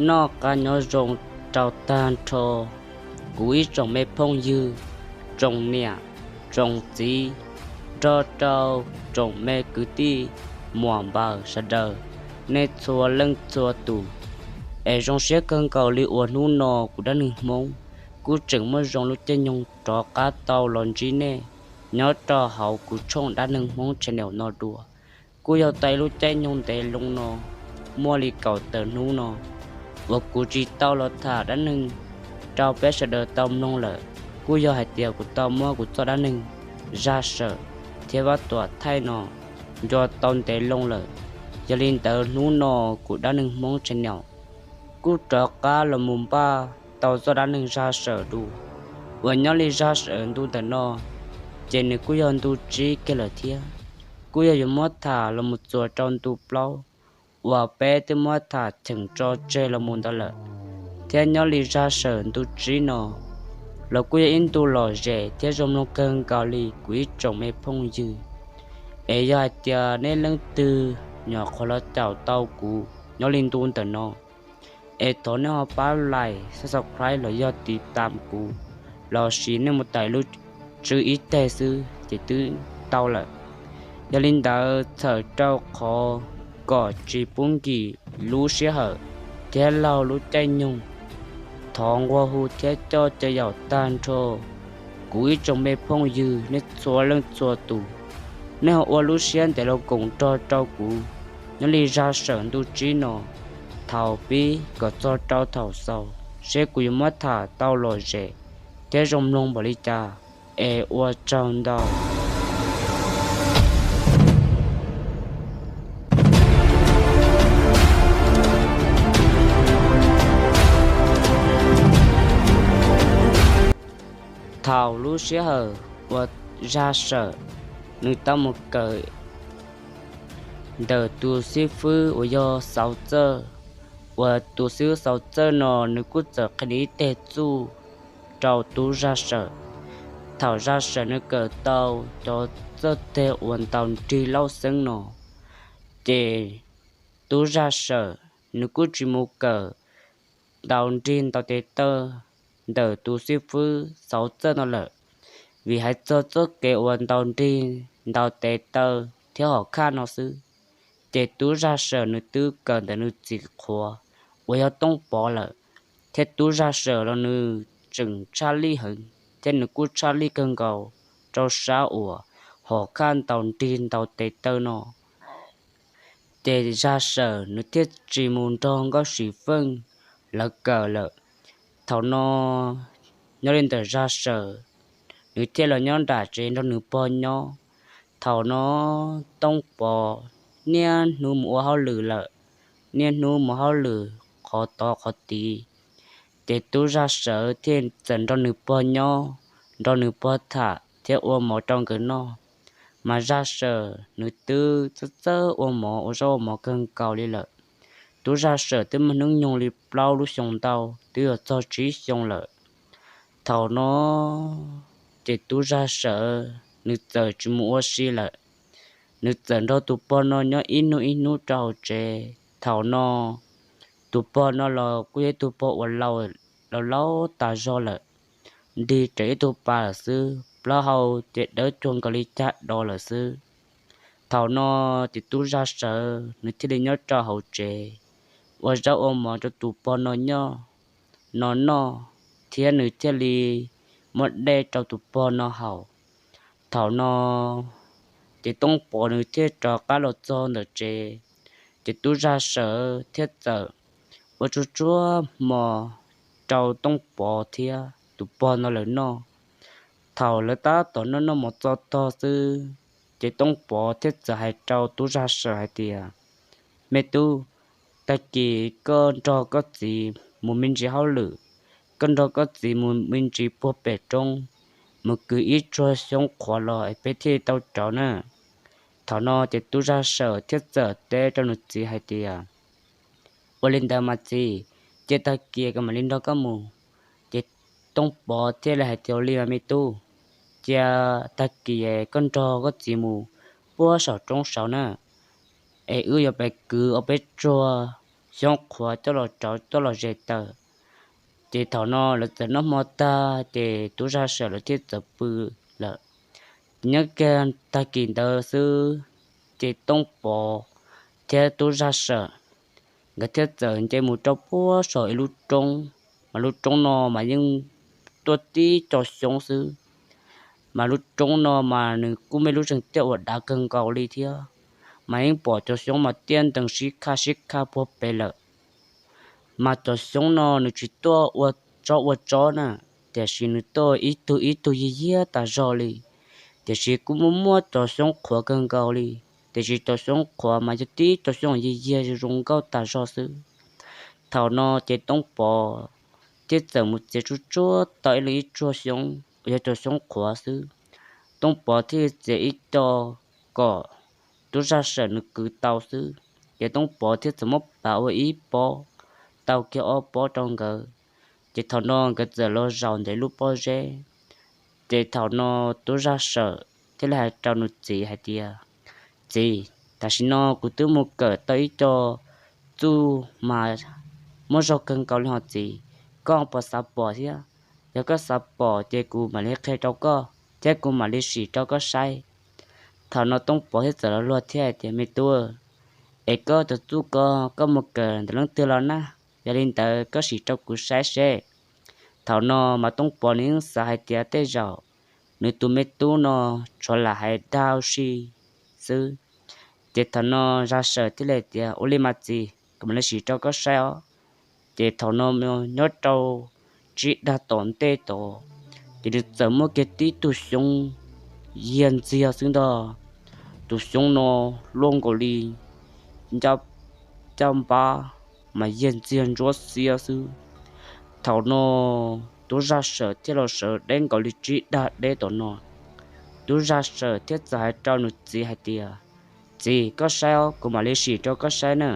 Noj qab nyob zoo rau tag nrho kuv ib tsoom me phooj ywg, tsoom niam, tsoom txiv, nrog rau tsoom me kwv tij muam npaws sawv daws, nej txhua leej txhua tus. Es zoo siab kawg nkaus li uas hnub no kuv Dab Neeg Hmoob kuj tseem muaj zoo lub caij nyoog rov qab tau los ntsib nej nyob rau hauv kuv tshooj Dab Neeg Hmoob channel no dua. Kuj yog tau ib lub caij nyoog ntev loo no, muaj li kaum tawm hnub no uas kuv tsis tau los tham dab neeg rau peb sawv daws tau mloog lawm. Kuj yog hais tias kuv tau muab kuv txoj dab neeg Zaj Sawm thiab Vaj Tuam Thaij no ncua tau ntev loo lawm. Yog li ntawd hnub no kuv Dab Neeg Hmoob channel kuj rov qab los mus npaj tau txoj dab neeg Zaj Sawm dua. Uas nyob li Zaj Sawm ntu ntawm no, ces nws kuj yog ntu tsib kiag lawm thiab. Kuj yog yuav muab tham los mus txuas rau ntu plaub uas peb twb muab tham cheem tso tseg los mus ntawd lawm. Thiab nyob li Zaj Sawm ntu tsib no los kuj yog ib ntu lom zem thiab zoo mloog kawg nkaus li kuv ib tsoom me phooj ywg. Es yog hais tias nej leej twg nyuam qhuav los caum tau kuv nyob li ntu ntawm no, es thov nej ho pab like, subscribe los yog tiv tam kuv, los sis nej mus tawm lub tswb ib teg xwb ces twb tau lawm. Yog li ntawd txhawm rau qhov kom tsis pub nkim lub sij hawm thiab laug lub caij nyoog, thov nqua hu thiab coj caw yaum tag nrho kuv ib tsoom me phooj ywg nej txhua leej txhua tus, nej ho ua lub siab ntev los koom nrog rau kuv nyob li Zaj Sawm ntu tsib no thaum pib kom txog rau thaum xaus, seb kuv yuav muab tham tau lom zem thiab zoo mloog npaum li cas. Es ua tsaug ntau. Thaum lub sij hawm uas Zaj Sawm nws tau mus kawm ntawm tus xib fwb uas yog Xauv Txawj, uas tus xib fwb Xauv Txawj no nws kuj txawm qhia ib teg txuj rau tub Zaj Sawm. Thaum Zaj Sawm nws kawm tau cov txawj teg uas ntaus nrig lauj xeeb no, ces tub Zaj Sawm nws kuj tsis mus kawm ntaus nrig ntaus tes taw ntawm tus xib fwb Xauv Txawj no lawm, vim hais txog txoj kev uas ntaus nrig ntaus tes taw thiab hom khaj no xwb, ces tub Zaj Sawm nws twb kawm ntawm nws txiv qhuav uas yog Tooj Pov lawm. Thiab tub Zaj Sawm los nws tseem tshaj lij heev, thiab nws kuj tshaj lij kawg nkaus rau sab uas hom khaj ntaus nrig ntaus tes taw no. Ces Zaj Sawm nws thiaj tsis mus nrog Nkauj Sim Feej lawv kawm lawm. Thaum no nyob li ntawm Zaj Sawm, nws thiaj los nyob nram tsev nrog nws pog nyob. Thaum no Tooj Pov niaj hnub mus ua hauj lwm lawm, niaj hnub mus hauj lwm qhov tod qhov tid, ces tub Zaj Sawm thiaj txawm nrog nws pog nyob, nrog nws pog tham thiab ua mov rau nkawd noj. Mas Zaj Sawm nws twb txawj txawj ua mov ua zaub ua mov kawg nkaus li lawm. Tub Zaj Sawm twb muaj hnub nyoog li plaub lub xyoo ntau, twb yuav txog tsib xyoo lawm. Thaum no ces tub Zaj Sawm nws txawm tsis mus ua si lawm, nws txawm nrog tus pog no nyob ib hnub ib hnub rau hauv tsev. Thaum no tus pog no los kuj yog ib tug pog uas laus, laus tas zog lawm, nrig rawv ib tug pas lawm xwb, plaub hau ces dawb cuag nkaus li cag dov lawm xwb. Thaum no ces tub Zaj Sawm nws thiaj li nyob rau hauv tsev ua zaub ua mov rau tus pog no nyob, no noj, thiab nws thiaj li muab dej rau tus pog no haus. Thaum no ces Tooj Pov nws thiaj rov qab los txog ntawm tsev, ces tub Zaj Sawm thiaj txawm ua tsuag tsuag hmo rau Tooj Pov thiab tus pog no lawv noj. Thaum lawv tab tom noj noj mov txog tog xwb, ces Tooj Pov thiaj txawm hais rau tub Zaj Sawm hais tias, Me tub, tag kis koj nrog koj txiv mus me ntsis hauj lwm, koj nrog koj txiv mus me ntsis puag pem roob, mus kwv ib tsuag xyoob qhuav los es peb thiaj tau rauv na. Thaum no ces tub Zaj Sawm thiaj txawm teb rau nws txiv hais tias, Ua li ntawd mas txiv, cia tag kis kuv mam li nrog koj mus. Ces Tooj Pov thiaj li hais tias, Ua li mas me tub, cia tag kis koj nrog koj txiv mus puag saum roob saud na, es wb yuav pais kwv ob peb tsuag xyoob qhuav coj los rauv coj los zes taws. Ces thaum no lawv txawm noj hmo tag ces tub zaj sawm lawv thiaj txawm pw lawm. Nyob kiag tag kis ntawd xwb, ces Tooj Pov thiab tub zaj sawm nkawd thiaj txawm nce mus rau puag saum ib lub roob, mas lub roob no mas yeej tuaj tib co xyoob xwb. Mas lub roob no mas nws kuj muaj lub zeeg tiaj uas dav kawg nkaus li thiab, mas yeej pom cov xyoob mas tiaj ntees sib khaj sib khaj puag pem lawm. Mas cov xyoob no nws tsis tuaj ua tsob ua tsob na, tiam sis nws tuaj ib tug ib tug yiag yiag tas zog li. Tiam sis kuj muaj muaj cov xyoob qhuav kawg nkaus li, tiam sis cov xyoob qhuav mas yog tib cov xyoob yiag yiag zoo nkauj tas zog xwb. Thaum no ces Tooj Pov thiaj txawm mus txiav tsuj tsuag tau ib leeg ib tsuag xyoob uas yog cov xyoob qhuav xwb. Tooj Pov thiaj txiav ib co kom tub zaj sawm nws kwv tau xwb, ces Tooj Pov thiaj txawm muab pav ua ib pob, tau kiag ob pob rau nkawd. Ces thaum no nkawd txawm los zaum ntawm lub pob zeb. Ces thaum no tub zaj sawm thiaj li hais rau nws txiv hais tias, Txiv, tam sim no kuv twb mus kawm tau ib co txuj mas muaj zog kawg nkaus li hos txiv, koj puas xav pom thiab? Yog koj xav pom ces kuv mam li qhia rau koj thiab kuv mam li sim rau koj saib. Thaum no Tooj Pov thiaj txawm los luag thiab hais tias, Me tub, es koj cov txuj ko koj mus kawm ntawm leej twg los na? Yog li ntawd koj sim rau kuv saib seb. Thaum no mas Tooj Pov nws yeej xav hais tias tej zaum nws tus me tub no tshuav lam hais dag ua si xwb. Ces thaum no Zaj Sawm thiaj li tias, Ua li mas txiv, kuv mam li sim rau koj saib os. Ces thaum no nyob rau tsib dag tom ntej tod, ces nws txawm muaj kiag tib tug xyoob yiag ntxiag xwb ntag. Tus xyoob no luaj nkaus li ncaj npab mas yiag ntxiag ntsuab xiab xwb. Thaum no tub Zaj Sawm thiaj los sawv deb nkaus li tsib dag deb tom no. Tub Zaj Sawm thiaj txawm hais rau nws txiv hais tias, Txiv, koj saib os, kuv mam li sim rau koj saib na.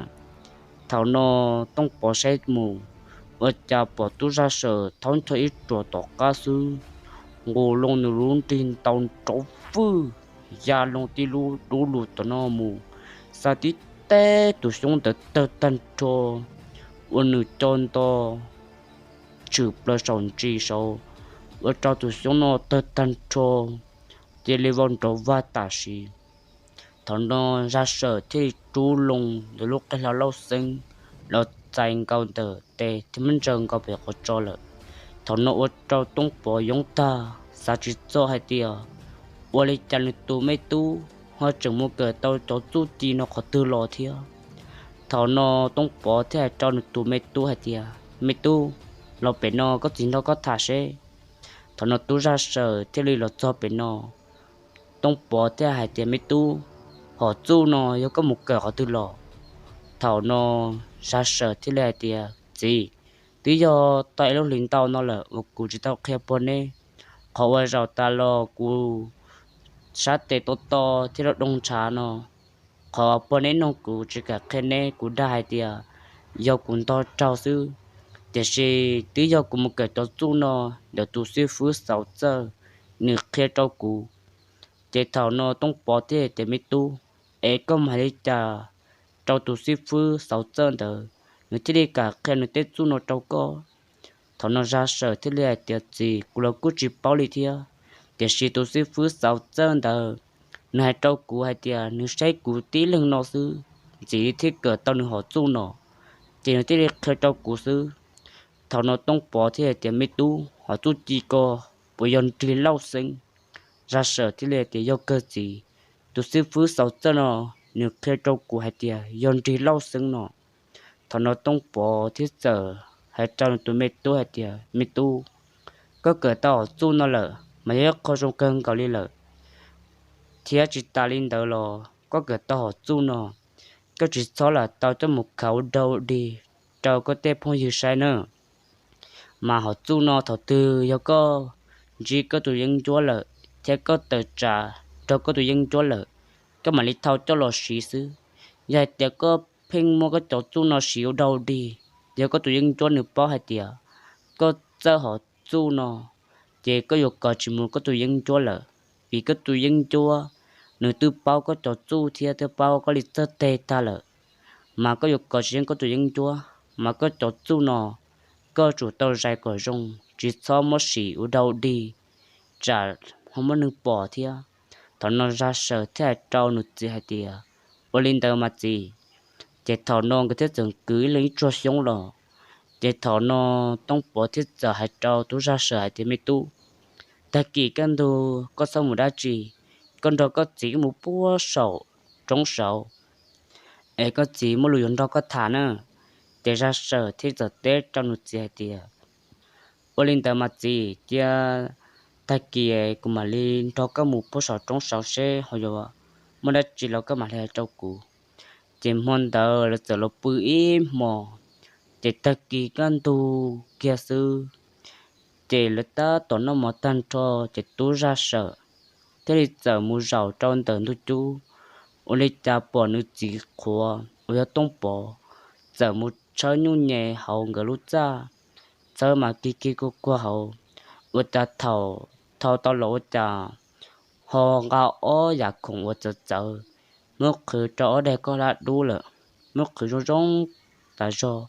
Thaum no Tooj Pov saib mus, ua cas pom tub Zaj Sawm thaub ncho ib ruam tom qab xwb, nqus loo nws lub nrig ntau nrov vwj ya loo tib lub dub lug tom no mus, xa tib teg tus xyoob ntawd tawg tag nrho, ua nws co nto tshwm plaws saum ntsis saud, ua rau tus xyoob no tawg tag nrho, cia li vau nrov vag tam sim. Thaum no Zaj Sawm thiaj li rub loo ntawm lub qe hlau lauj xeeb los txais nkaus ntawm tes thiab muab ntsaws nkaus pem qhov tso lawm. Thaum no ua rau Tooj Pov yoob tag xav tsis txog hais tias, ua li cas nws tus me tub ho tseem mus kawm tau cov txuj ci no qhov twg los thiab. Thaum no Tooj Pov thiaj hais rau nws tus me tub hais tias, Me tub, los pem no koj txiv nrog koj tham seb. Thaum no tub Zaj Sawm thiaj li los txog pem no. Tooj Pov thiaj hais tias, Me tub, hom txuj no yog koj mus kawm qhov twg los? Thaum no Zaj Sawm thiaj li hais tias, Txiv, twb yog tau ib lub hlis ntau no lawm uas kuv tsis tau qhia puag neb. Qhov uas zaum tas los kuv sab tes to to thiab lub doog ntshav no, qhov puag neb noog kuv tsis kam qhia neb, kuv dag hais tias yog kuv ntog raug xwb. Tiam sis twb yog kuv mus kawm cov txuj no ntawm tus xib fwb Xauv Txawj, nws qhia rau kuv. Ces thaum no Tooj Pov thiaj tias, Me tub, es koj mam li cas rau tus xib fwb Xauv Txawj ntawd, nws thiaj li kam qhia nws tej txuj no rau koj? Thaum no Zaj Sawm thiaj li hais tias, Txiv, kuv los kuj tsis paub li thiab, tiam sis tus xib fwb Xauv Txawj ntawd, nws hais rau kuv hais tias nws saib kuv tib leeg no xwb, ntxim li thiaj kawm tau nws hom txuj no, ces nws thiaj li qhia rau kuv xwb. Thaum no Tooj Pov thiaj hais tias, Me tub, hom txuj ci ko puas yog nrig lauj xeeb? Zaj Sawm thiaj li hais tias, Yog kawg txiv, tus xib fwb Xauv Txawj no nws qhia rau kuv hais tias yog nrig lauj xeeb no. Thaum no Tooj Pov thiaj txawm hais rau nws tus me tub hais tias, Me tub, koj kawm tau hom txuj no lawm mas yog ib qho zoo kawg nkaus li lawm, thiab tsis tas li ntawd los koj kawm tau hom txuj no, koj tsis txhob lam tau coj mus khav ua dog dig rau koj tej phooj ywg saib nawb. Mas hom txuj no thaum twg yog koj ntsib koj tus yeeb ncuab lawm thiab koj tawm tsam nrog koj tus yeeb ncuab lawm, koj mam li thau coj los siv xwb. Yog hais tias koj pheej muab koj cov txuj no siv ua dog dig, yog koj tus yeeb ncuab nws paub hais tias koj txawj hom txuj no, ces koj yuav kov tsis mus koj tus yeeb ncuab lawm, vim koj tus yeeb ncuab nws twb paub koj cov txuj thiab twb paub koj li txawj teg tag lawm. mas koj yuav kov tsis yeej koj tus yeeb ncuab, mas koj cov txuj no koj tsum tau zais kom zoo, tsis txhob muab sim ua dog dig, tsam ho muaj neeg pom thiab. Thaum no Zaj Sawm thiaj hais rau nws txiv hais tias, ua li ntawd mas txiv. Ces thaum no nkawd thiaj txawm kwv ib leeg ib tsuag xyoob los. Ces thaum no Tooj Pov thiaj txawm hais rau tub Zaj Sawm hais tias, me tub, tag kis kaj ntug koj txhob mus dab tsi, koj nrog koj txiv wb mus puag saum roob saud, es koj txiv muaj lus yuav nrog koj tham na. Ces Zaj Sawm thiaj txawm teb rau nws txiv hais tias, ua li ntawd mas txiv, cia tag kis kuv mam li nrog koj mus puag saum roob saud seb ho yuav muaj dab tsi los koj mam li hais rau kuv. Ces hmo ntawd lawv txawm los pw ib hmos, ces tag kis kaj ntug kiag xwb, ces lawv tab tom noj mov tag nrho, ces tub Zaj Sawm thiaj li txawm mus zaum rau ntawm ntug cub, ua li cas pom nws txiv qhuav uas yog Tooj Pov txawm mus tshawb nyuj nyem hauv nkawd lub txaj, txhawb mas kig kig kuag kuag hauv, ua cas thaum thau tau los ua cas ho nqa ob yam khoom uas txawv txawv, muab qhwv rau ob daim koj hlab dub lawm, muab qhwv zoo zoo tas zog,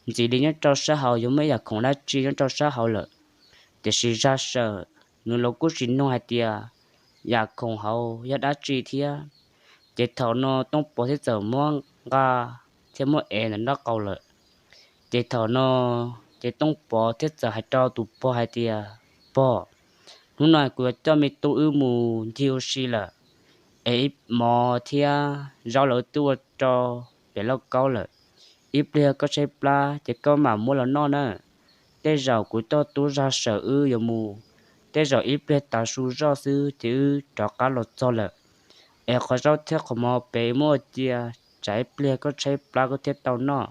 ntxim li nyob rau sab hauv yuav muaj ib yam khoom dab tsi nyob rau sab hauv lawm. Tiam sis Zaj Sawm nws los kuj tsis noog hais tias yam khoom hauv yog dab tsi thiab. Ces thaum no Tooj Pov thiaj txawm muab nqa thiab muab ev ntawm nraub qaum lawm. Ces thaum no ces Tooj Pov thiaj txawm hais rau tus pog hais tias, pog, hnub no kuv yuav coj me tub wb mus ncig ua si lawm, es ib mov thiab zaub los twb ua rau pem lauj kaub lawm. Ib pliag koj tshaib plab ces koj mam muab los noj na. Tej zaum kuv coj tub Zaj Sawm wb yuav mus, tej zaum ib pliag tas su zoj xwb ces wb rov qab los txog lawm. Es qhov zaub thiab qhov mov pem muab ua cia, tsam ib pliag koj tshaib plab koj thiaj tau noj.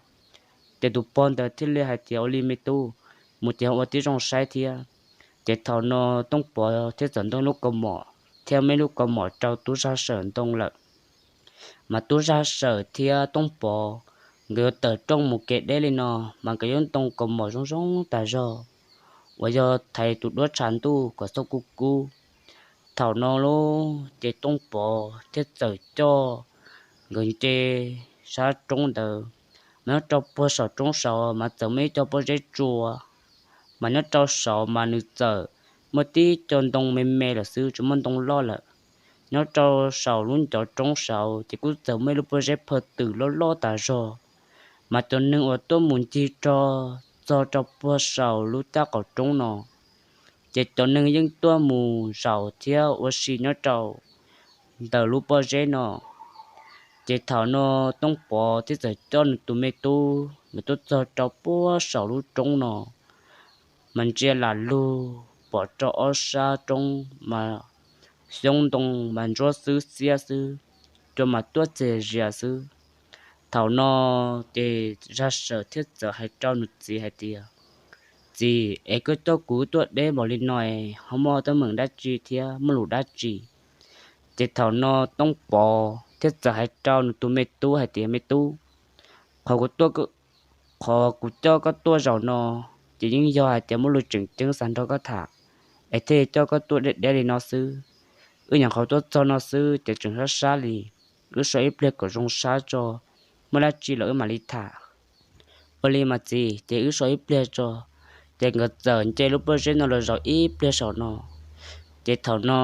Ces tus pog ntawd thiaj li hais tias, ua li me tub, mus ces ua tib zoo saib thiab. Ces thaum no Tooj Pov thiaj txawm ntoo lub kaus mom thiab muab lub kaus mom rau tub Zaj Sawm ntoo lawm. Mas tub Zaj Sawm thiab Tooj Pov nkawd yuav tawm rooj mus kev deb li no, mas nkawd yuav ntoo kaus mom zoo zoo tas zog, uas yog thaiv tus duab tshav ntuj kom txhob kub kub. Thaum no lub ces Tooj Pov thiaj txawm coj nkawd nce sab roob ntawd, mas nyob rau puag saum roob saud mas txawm muaj ib co pob zeb tsua, mas nyob rau saud mas nws txawm muaj tib co ntoo me me lawm xwb, tsis muaj ntoo loj lawm. Nyob rau saum lub ncov roob saud ces kuj txawm muaj ib lub pob zeb phaj twm loj loj tas zog, mas cov neeg uas tuaj mus ncig rau txog rau puag saum lub caj qaum roob no, ces cov neeg yeej tuaj mus zaum thiab ua si nyob rau ntawm lub pob zeb no. Ces thaum no Tooj Pov thiaj txawm coj nws tus me tub nkawd tuaj txog rau puag saum lub roob no, mas ntsia lam lug pom rau ob sab roob mas xyoob ntoo mas ntsuab xwb xiab xwb, cua mas tuaj txias zias xwb. Thaum no ces Zaj Sawm thiaj txawm hais rau nws txiv hais tias, txiv, es koj coj kuv tuaj deb npaum li no es ho muaj teeb meem dab tsi thiab muaj lus dab tsi? Ces thaum no Tooj Pov thiaj txawm hais rau nws tus me tub hais tias, me tub, qhov kuv tuaj, qhov kuv coj koj tuaj zaum no ces yeej yog hais tias muaj lus tseem ceeb xav nrog koj tham, es thiaj coj koj tuaj deb deb li no xwb. Wb nyuam qhuav tuaj txog no xwb ces tseem sab sab li, wb so ib pliag kom zoo sab tso, muaj dab tsi los wb mam li tham. Ua li mas txiv, ces wb so ib pliag tso. Ces nkawd txawm nce lub pob zeb no los zaum ib pliag saum no. Ces thaum no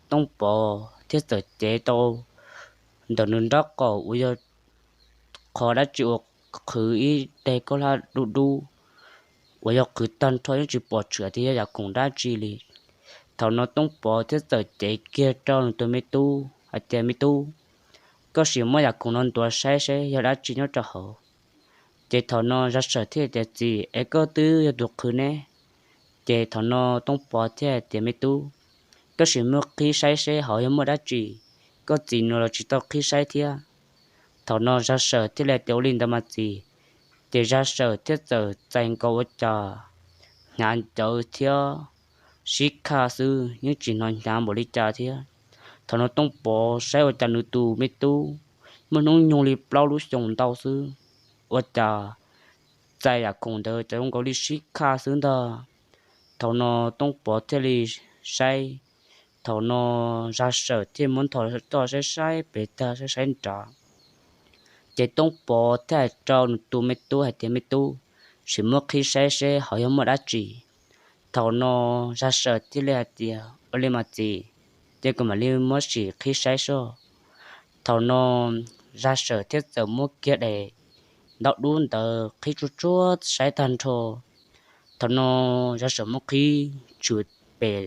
Tooj Pov thiaj txawm cev tau ntawm nws nraub qaum uas yog qhov dab tsi uas qhwv ib daim khaub hlab dub dub, uas yog qhwv tag nrho yeej tsis pom tshwm tias yog yam khoom dab tsi li. Thaum no Tooj Pov thiaj txawm cev kiag rau nws tus me tub hais tias, me tub, koj sim muab yam khoom no ntuav saib seb yog dab tsi nyob rau hauv. Ces thaum no Zaj Sawm thiaj tias, txiv, es koj twb yog tus qhwv ne? Ces thaum no Tooj Pov thiaj hais tias, me tub, koj sim muab qhib saib seb hauv yog muaj dab tsi, koj txiv nws los tsis tau qhib saib thiab. Thaum no Zaj Sawm thiaj li tias, ua li ntawd mas txiv. Ces Zaj Sawm thiaj txawm txais nkaus ua cas hnyav ncawv thiab sib khaj xwb, yeej tsis hnov hnyav npaum li cas thiab. Thaum no Tooj Pov saib ua cas nws tus me tub muaj hnub nyoog li plaub lub xyoos ntau xwb, ua cas txais yam khoom ntawd cas zoo nkaus li sib khaj xwb ntag. Thaum no Tooj Pov thiaj li saib, thaum no Zaj Sawm thiaj muab ntho toj saib saib pem tag saib saib nrad. Ces Tooj Pov thiaj hais rau nws tus me tub hais tias, Me tub, sim muab qhib saib seb ho yog muaj dab tsi. Thaum no Zaj Sawm thiaj li hais tias, Ua li mas txiv, ces kuv mam li muab sim qhib saib seb. Thaum no Zaj Sawm thiaj txawm muab kiag daim ntaub dub ntawd qhib tsuag tsuag saib tag nrho. Thaum no Zaj Sawm muab qhib tshwm pem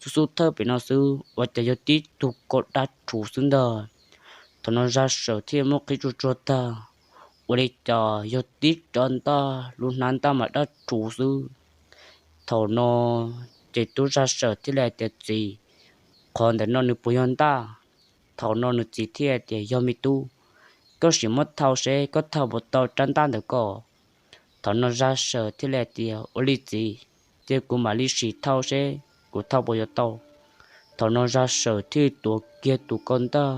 xub xub thawj pem no xwb, ua cas yog tib tug kaus daj rhuv xwb ntag. Thaum no Zaj Sawm thiaj muab qhib tsuag tsuag tag, ua li cas yog tib rab ntaj, lub hnab ntaj mas daj rhuv xwb. Thaum no ces tub Zaj Sawm thiaj li hais tias, Txiv, qhov ntawm no nws puas yog ntaj? Thaum no nws txiv thiaj tias, Yog me tub, koj sim muab thau seb koj thau puas tau rab ntaj ntawm ko. Thaum no Zaj Sawm thiaj li hais tias, Ua li txiv, ces kuv mam li sim thau seb kuv thau puas yuav tau. Thaum no Zaj Sawm thiaj tuav kiag tus kaus ntaj,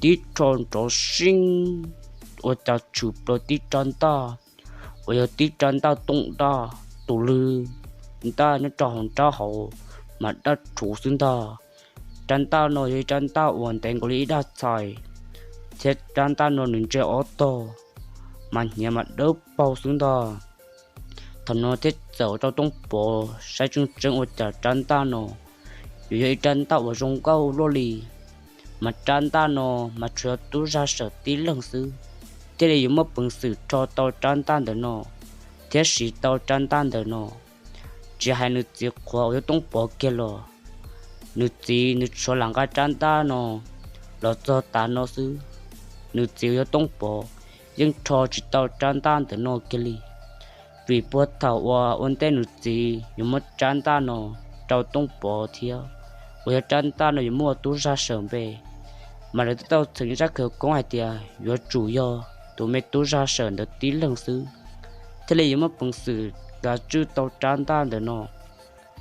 tib rho nrov seeb, ua cas tshwm plaws tib rab ntaj uas yog tib rab ntaj tooj daj, tus lw ntaj nyob rau hauv nrab hauv mas daj rhuv xwb ntag. Rab ntaj no yog ib rab ntaj uas ntev nkaus li ib dag txhais, thiab rab ntaj no nws ntse ob tog, mas hnyav mas dawb paug xwb ntag. Thaum no thiaj txawm rau Tooj Pov saib tseeb tseeb ua cas rab ntaj no yuav yog ib rab ntaj uas zoo nkauj luaj li. Mas rab ntaj no mas tsuas yog tub Zaj Sawm tib leeg xwb thiaj li yuav muaj peev xwm rho tau rab ntaj ntawm no thiab siv tau rab ntaj ntawm no. Tsis hais nws txiv qhuav uas yog Tooj Pov kiag los, nws txiv nws tshuav lam nqa rab ntaj no los txog tav no xwb, nws txiv uas yog Tooj Pov yeej rho tsis tau rab ntaj ntawm no kiag li. Vim puag thaum uas ua ntej nws txiv yuav muab rab ntaj no rau Tooj Pov thiab uas yog rab ntaj no yuav muaj tub Zaj Sawm npe, mas lawv twb tau txheem zaj khawv koob hais tias yuav tsum yog tus me tub Zaj Sawm ntawd tib leeg xwb thiaj li yuav muaj peev xwm kav tswj tau rab ntaj ntawm no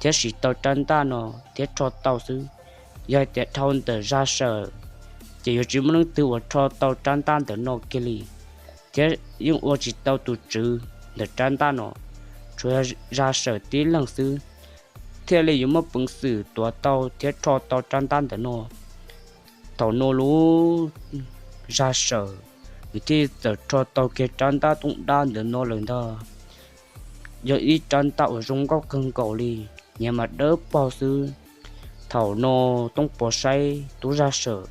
thiab siv tau rab ntaj no thiab rho tau xwb. Yog hais tias dhau ntawm Zaj Sawm, ces yuav tsis muaj leej twg uas rho tau rab ntaj ntawm no kiag li, thiab yeej ua tsis tau tus tswv ntawm rab ntaj no, tsuas yog Zaj Sawm tib leeg xwb thiaj li yuav muaj peev xwm tuav tau thiab rho tau rab ntaj ntawm no. Thaum no lub Zaj Sawm nws thiaj txawm rho tau kiag rab ntaj tooj daj ntawm no lawm ntag. Yog ib rab ntaj uas zoo nkauj kawg nkaus li, hnyav mas dawb paug xwb. Thaum no Tooj Pov saib tub Zaj Sawm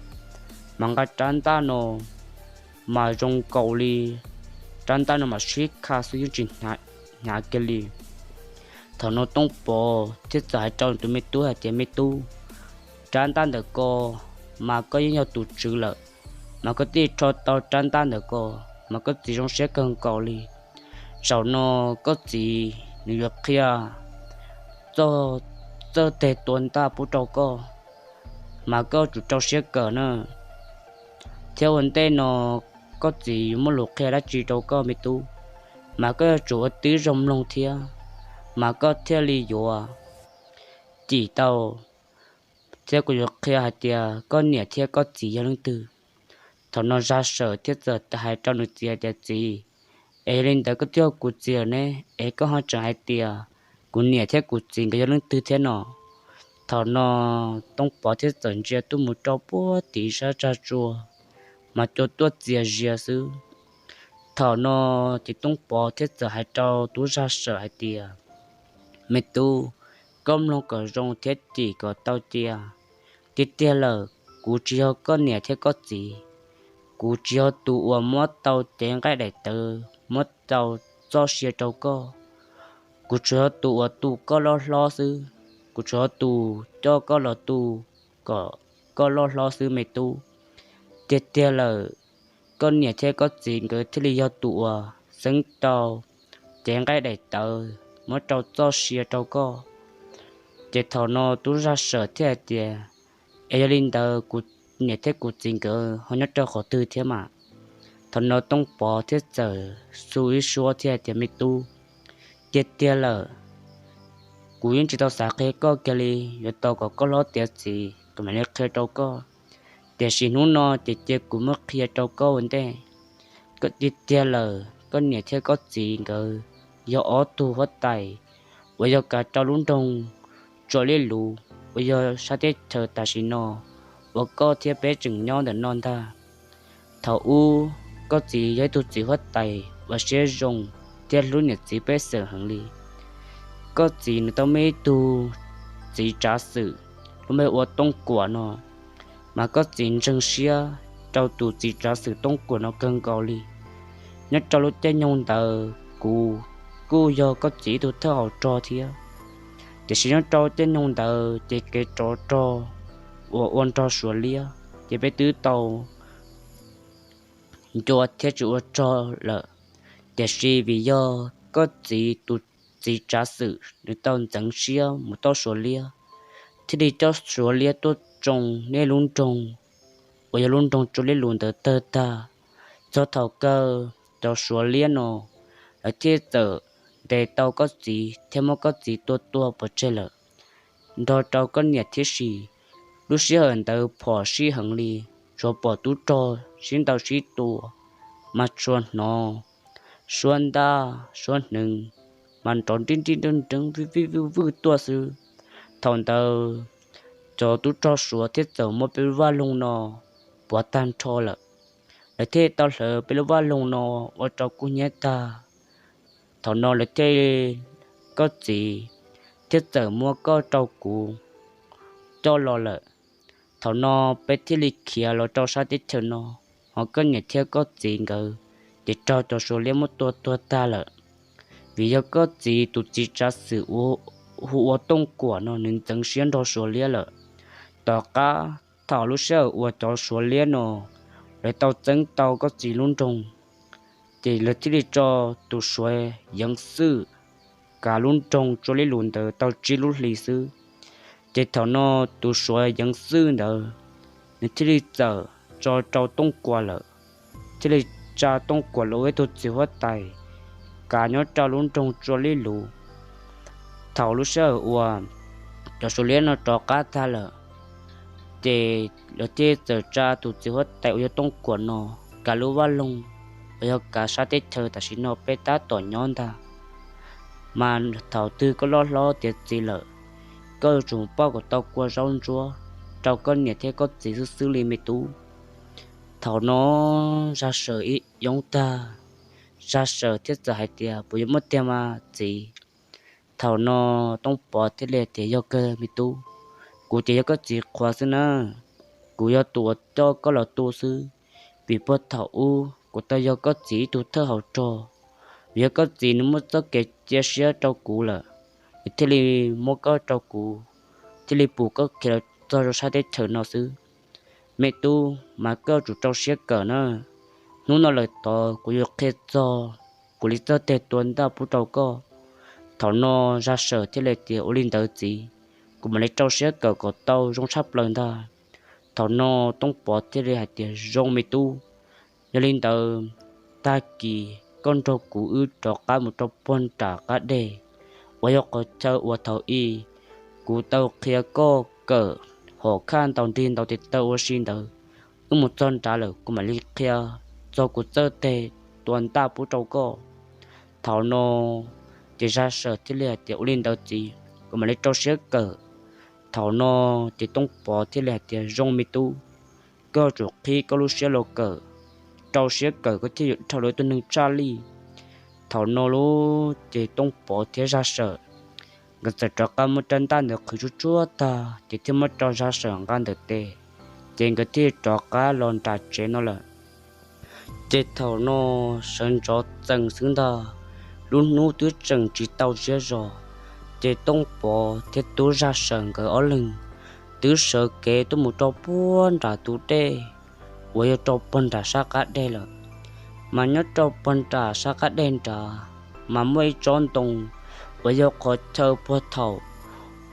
mas nqa rab ntaj no mas zoo nkaus li rab ntaj no mas sib kha xwb yeej tsis hnyav kiag li. Thaum no Tooj Pov thiaj txawm hais rau tus me tub hais tias, Me tub, rab ntaj ntawm ko mas koj yeej yog tus tswv lawm, mas koj thiaj rho tau rab ntaj ntawm ko, mas koj txiv zoo siab kawg nkaus li. Zaum no koj txiv nws yuav qhia txog txawj teg tua ntaj pub rau koj, mas koj tsum rau siab kawm na. Thiab ua ntej no koj txiv yuav muaj lus qhia dab tsi rau koj me tub, mas koj yuav tsum ua tib zoo mloog thiab, mas koj thiaj li yuav cim tau. Thiab kuv yuav qhia hais tias koj niam thiab koj txiv yog leej twg. Thaum no Zaj Sawm thiaj txawm hais rau nws txiv hais tias, Txiv, es yog li ntawd koj twb yog kuv txiv lawm ne, es koj ho tseem hais tias kuv niam thiab kuv txiv nkawd yog leej twg thiab no? Thaum no Tooj Pov thiaj txawm ntsia tuaj mus rau puag tim sab tsag tsua, mas cua tuaj txias zias xwb. Thaum no ces Tooj Pov thiaj txawm hais rau tub Zaj Sawm hais tias, Me tub, koj mloog kom zoo thiab cim kom tau cia. Tiag tiag lawm, kuv tsis yog koj niam thiab koj txiv. Kuv tsis yog tus uas muab tau cev nqaij daim tawv muab tau txoj sia rau koj. Kuv tsuas yog tus uas tu koj loj hlob xwb. Kuv tsuas yog tus coj koj los tu kom koj loj hlob xwb me tub. Tiag tiag lawm, koj niam thiab koj txiv nkawd thiaj li yog tus uas xeeb tau cev nqaij daim tawv muab rau txoj sia rau koj. Ces thaum no tub Zaj Sawm thiaj hais tias, Es yog li ntawd kuv niam thiab kuv txiv nkawd ho nyob rau qhov twg thiab mas? Thaum no Tooj Pov thiaj txawm xu ib suab thiab hais tias, Me tub, tiag tiag lawm, kuv yeej tsis tau xav qhia koj kiag li, yuav tau kom koj hlob tiav txiv kuv mam li qhia rau koj. Tiam sis hnub no ces cia kuv muab qhia rau koj ua ntej. Koj tiag tiag lawm, koj niam thiab koj txiv nkawd yog ob tug huab tais uas yog kav rau lub nroog Tsua Liaj Luv uas yog sab teb chaws tam sim no uas koj thiab peb tseem nyob ntawm no ntag. Thaum ub koj txiv yog ib tug txiv huab tais uas siab zoo thiab hlub niam txiv pej xeem heev li. Koj txiv nws tau muaj ib tug txiv tsav xwm lub npe ua Tooj Kuam no, mas koj txiv ntseeg siab rau tus txiv tsav xwm Tooj Kuam no kawg nkaus li. Nyob rau lub caij nyoog ntawd kuv kuj yog koj txiv ib tug thawj hauv rog thiab, tiam sis nyob rau caij nyoog ntawd ces kev tsov rog uas ua nrog Suav liab ces peb twb tau ncua thiab tsis ua rog lawm. Tiam sis vim yog koj txiv tus txiv tsav xwm nws tau ntxeev siab mus tom Suav liab, thiaj li coj Suav liab tuaj tsoo nej lub nroog uas yog lub nroog Tsua Liab Lus ntawd tawg tag. Txog thaum kawg cov Suav liab no lawv thiaj txawm ntes tau koj txiv thiab muab koj txiv tua tuag pov tseg lawm, nrog rau koj niam thiab si. Lub sij hawm ntawd phom sij heev li, tsuas pom tub rog sib ntaus sib tua, mas tsuas hnov suab ntaj suab hneev mas nrov nrib nrib nreeb nreeb vij vij vwj vwj tuaj xwb. Thaum ntawd cov tub rog Suav thiaj txawm muab peb lub vaj loog no puav tag nrho lawm. Lawv thiaj tau hlawv peb lub vaj loog no ua rau kub hnyiab tag. Thaum no lawv thiaj, koj txiv thiaj txawm muab koj rau kuv coj los lawm. Thaum no peb thiaj li khiav los rau sab teb chaws no, ho koj niam thiab koj txiv nkawd ces raug cov Suav liab muab tua tuag tag lawm. Vim yog koj txiv tus txiv tsav xwm hu ua Tooj Kuam no nws ntxeev siab nrog Suav liab lawm. Tom qab thaum lub sij hawm uas cov Suav liab no lawv tau txeeb tau koj txiv lub nroog, ces lawv thiaj li tso tus Suav Yeev Xwj kav lub nroog Tsua Liab Lus ntawd tau tsib lub hlis xwb. Ces thaum no tus Suav Yeev Xwj ntawd nws thiaj li txawm tso rau Tooj Kuam lawm, thiaj li tsa Tooj Kuam los ua ib tug txiv huab tais kav nyob rau lub nroog Tsua Liab Lus. Thaum lub sij hawm uas cov Suav liab no rov qab tag lawm, ces lawv thiaj txawm tsa tus txiv huab tais uas yog Tooj Kuam no kav lub vaj loog uas yog kav sab teb chaws tam sim no peb tab tom nyob ntag. Mas thaum twg koj loj hlob tiav txiv lawm, koj yuav tsum pauj kom tau kua zaub ntsuab rau koj niam thiab koj txiv xwb xwb li me tub. Thaum no Zaj Sawm ib yoob tag, Zaj Sawm thiaj txawm hais tias, puas yuav muaj tiag mas txiv? Thaum no Tooj Pov thiaj li tias, yog kawg me tub, kuv ces yog koj txiv qhua xwb na, kuv yog tus uas coj koj los tu xwb. Vim puag thaum ub kuv tau yog koj txiv ib tug thawj hauv rog, vim yog koj txiv nws muaj txoj kev cia siab rau kuv lawm, nws thiaj li muab koj rau kuv, thiaj li pum koj khiav los txog rau sab teb chaws no xwb. Me tub, mas koj tsum rau siab kawm na. Hnub no lawm tod kuv yuav qhia txog kuv li txawj teg tua ntaj pub rau koj. Thaum no Zaj Sawm thiaj li tias, ua li ntawd txiv, kuv mam li rau siab kawm kom tau zoo tshaj plaws ntag. Thaum no Tooj Pov thiaj li hais tias, zoo me tub, yog li ntawd tag kis koj nrog kuv wb rov qab mus rau puag nram qab deg uas yog qhov chaw uas thaum ub kuv tau qhia koj kawm hom khaj ntaus nrig ntaus tes taw ua si ntawd. Wb mus txog nrad lawm kuv mam li qhia txog kuv txawj teg tua ntaj pub rau koj. Thaum no ces Zaj Sawm thiaj li hais tias, ua li ntawd txiv, kuv mam li rau siab kawm. Thaum no ces Tooj Pov thiaj li hais tias, zoo me tub, koj tsum qhib koj lub siab los kawm, rau siab kawm koj thiaj yuav dhau lawv tus neeg tshaj lij. Thaum no lub ces Tooj Pov thiab Zaj Sawm nkawd txawm rov qab muab rab ntaj ntawd qhwv tsuag tsuag tag ces thiaj muab rau Zaj Sawm nqa ntawm tes, ces nkawd thiaj rov qab los nram tsev no lawm. Ces thaum no sawv ntxov txees xwb ntag, lub hnub twb tseem tsis tau siab zog, ces Tooj Pov thiab tub Zaj Sawm nkawd ob leeg twb sawv kev tuaj mus rau puag nram tus dej uas yog rau puag nram sab qab deg lawm. Mas nyob rau puag nram sab qab deg nrad, mas muaj ib tsob ntoo uas yog qhov chaw puag thaum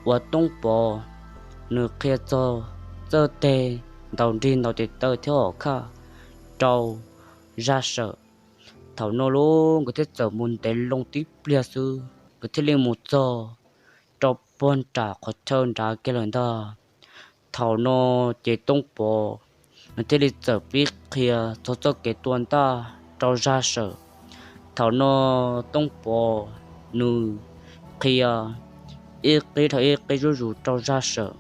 uas Tooj Pov nws qhia txog txawj teg ntaus nrig ntaus tes taw thiab hom khaj rau Zaj Sawm. Thaum no lub nkawd thiaj txawm mus ntev loo tib pliag xwb, nkawd thiaj li mus txog rau puag nram qhov chaw nrad kiag lawm ntag. Thaum no ces Tooj Pov nws thiaj li txawm pib qhia txog txoj kev tua ntaj rau Zaj Sawm. Thaum no Tooj Pov nws qhia ib qib dhau ib qib zuj zus rau Zaj Sawm.